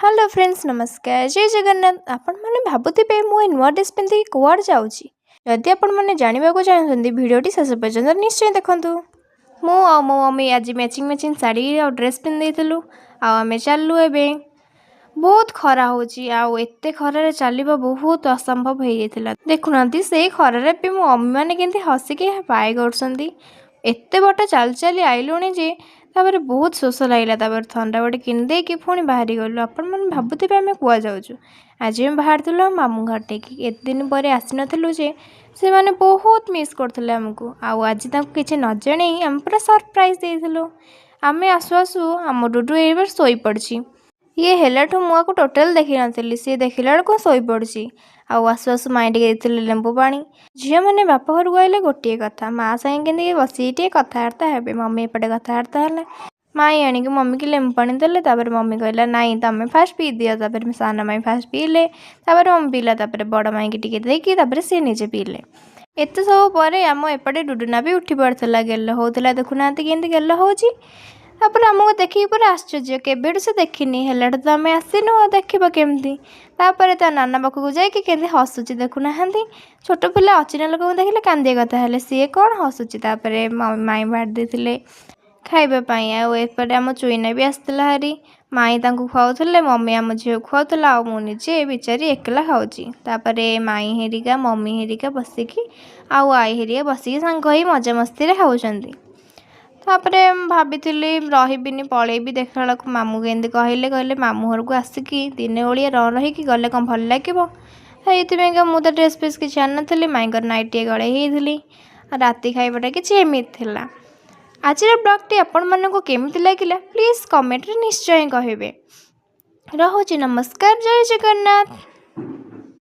Hello friends, ନମସ୍କାର, ଜୟ ଜଗନ୍ନାଥ। ଆପଣମାନେ ଭାବୁଥିବେ ମୁଁ ଏ ନୂଆ ଡ୍ରେସ୍ ପିନ୍ଧିକି କୁଆଡ଼େ ଯାଉଛି। ଯଦି ଆପଣମାନେ ଜାଣିବାକୁ ଚାହୁଁଛନ୍ତି, ଭିଡ଼ିଓଟି ଶେଷ ପର୍ଯ୍ୟନ୍ତ ନିଶ୍ଚୟ ଦେଖନ୍ତୁ। ମୁଁ ଆଉ ମୋ ମମି ଆଜି ମ୍ୟାଚିଂ ମ୍ୟାଚିଂ ଶାଢ଼ୀ ଆଉ ଡ୍ରେସ୍ ପିନ୍ଧିଦେଇଥିଲୁ ଆଉ ଆମେ ଚାଲିଲୁ। ଏବେ ବହୁତ ଖରା ହେଉଛି ଆଉ ଏତେ ଖରାରେ ଚାଲିବା ବହୁତ ଅସମ୍ଭବ ହେଇଯାଇଥିଲା। ଦେଖୁନାହାନ୍ତି, ସେଇ ଖରାରେ ବି ମୋ ମମିମାନେ କେମିତି ହସିକି ବାଏ କରୁଛନ୍ତି। ଏତେ ବାଟ ଚାଲି ଚାଲି ଆଇଲୁଣି ଯେ ତାପରେ ବହୁତ ଶୋଷ ଲାଗିଲା। ତାପରେ ଥଣ୍ଡା ଗୋଟେ କିଣିଦେଇକି ପୁଣି ବାହାରି ଗଲୁ। ଆପଣମାନେ ଭାବୁଥିବେ ଆମେ କୁଆଡ଼େ ଯାଉଛୁ। ଆଜି ଆମେ ବାହାରିଥିଲୁ ଆମ ମାମୁଁ ଘର ଠିକି। ଏତେ ଦିନ ପରେ ଆସିନଥିଲୁ ଯେ ସେମାନେ ବହୁତ ମିସ୍ କରୁଥିଲେ ଆମକୁ। ଆଉ ଆଜି ତାଙ୍କୁ କିଛି ନ ଜଣେଇ ଆମେ ପୁରା ସରପ୍ରାଇଜ୍ ଦେଇଥିଲୁ। ଆମେ ଆସୁ ଆସୁ ଆମ ଡୁଡୁ ଏଇବାର ଶୋଇପଡ଼ିଛି। ଇଏ ହେଲାଠୁ ମୁଁ ଆକୁ ଟୋଟାଲ୍ ଦେଖିନଥିଲି। ସିଏ ଦେଖିଲା ବେଳକୁ ଶୋଇପଡ଼ିଛି। ଆଉ ଆସୁ ଆସୁ ମାଇଁ ଟିକେ ଦେଇଥିଲେ ଲେମ୍ବୁ ପାଣି। ଝିଅମାନେ ବାପ ଘରକୁ ଆଇଲେ ଗୋଟିଏ କଥା, ମା ସାଙ୍ଗେ କେମିତି ବସିକି ଟିକେ କଥାବାର୍ତ୍ତା ହେବେ। ମମି ଏପଟେ କଥାବାର୍ତ୍ତା ହେଲା। ମାଇଁ ଆଣିକି ମମିକି ଲେମ୍ବୁ ପାଣି ଦେଲେ। ତାପରେ ମମି କହିଲା, "ନାଇଁ, ତମେ ଫାଷ୍ଟ ପିଇ ଦିଅ।" ତାପରେ ସାନ ମାଇଁ ଫାଷ୍ଟ ପିଇଲେ, ତାପରେ ମମି ପିଇଲା, ତାପରେ ବଡ଼ ମାଇଁକି ଟିକେ ଦେଇକି ତାପରେ ସିଏ ନିଜେ ପିଇଲେ। ଏତେ ସବୁ ପରେ ଆମ ଏପଟେ ଡୁଡୁନା ବି ଉଠି ପଡ଼ିଥିଲା, ଗେଲ ହେଉଥିଲା। ଦେଖୁନାହାନ୍ତି କେମିତି ଗେଲ ହେଉଛି। ତାପରେ ଆମକୁ ଦେଖିକି ପୁରା ଆଶ୍ଚର୍ଯ୍ୟ। କେବେଠୁ ସେ ଦେଖିନି। ହେଲାଠୁ ତ ଆମେ ଆସିନୁ, ଆଉ ଦେଖିବ କେମିତି? ତାପରେ ତା ନାନା ପାଖକୁ ଯାଇକି କେମିତି ହସୁଛି ଦେଖୁନାହାନ୍ତି। ଛୋଟ ପିଲା ଅଚିହ୍ନା ଲୋକଙ୍କୁ ଦେଖିଲେ କାନ୍ଦିବା କଥା, ହେଲେ ସିଏ କ'ଣ ହସୁଛି। ତାପରେ ମାଇଁ ବାଢ଼ି ଦେଇଥିଲେ ଖାଇବା ପାଇଁ। ଆଉ ଏପଟେ ଆମ ଚୁଇନା ବି ଆସିଥିଲା ହାରି। ମାଇଁ ତାଙ୍କୁ ଖୁଆଉଥିଲେ, ମମି ଆମ ଝିଅକୁ ଖୁଆଉଥିଲା ଆଉ ମୁଁ ନିଜେ ବିଚାରି ଏକଲା ଖାଉଛି। ତାପରେ ମାଇଁ ହେରିକା, ମମି ହେରିକା ବସିକି ଆଉ ଆଈ ହେରିକା ବସିକି ସାଙ୍ଗ ହେଇ ମଜାମସ୍ତିରେ ଖାଉଛନ୍ତି। ତାପରେ ଭାବିଥିଲି ରହିବିନି, ପଳେଇବି। ଦେଖିଲା ବେଳକୁ ମାମୁଁ କେମିତି କହିଲେ, କହିଲେ ମାମୁଁ ଘରକୁ ଆସିକି ଦିନେ ଓଳିଏ ନ ରହିକି ଗଲେ କ'ଣ ଭଲ ଲାଗିବ? ଏଇଥିପାଇଁକା ମୁଁ ତ ଡ୍ରେସ୍ ଫ୍ରେସ୍ କିଛି ଆଣିନଥିଲି, ମାଇଁଙ୍କର ନାଇଟିଏ ଗଳେଇ ହେଇଥିଲି ଆଉ ରାତି ଖାଇବାଟା କିଛି ଏମିତି ଥିଲା। ଆଜିର ବ୍ଲଗ୍ଟି ଆପଣମାନଙ୍କୁ କେମିତି ଲାଗିଲା, ପ୍ଲିଜ୍ କମେଣ୍ଟରେ ନିଶ୍ଚୟ କହିବେ। ରହୁଛି, ନମସ୍କାର, ଜୟ ଜଗନ୍ନାଥ।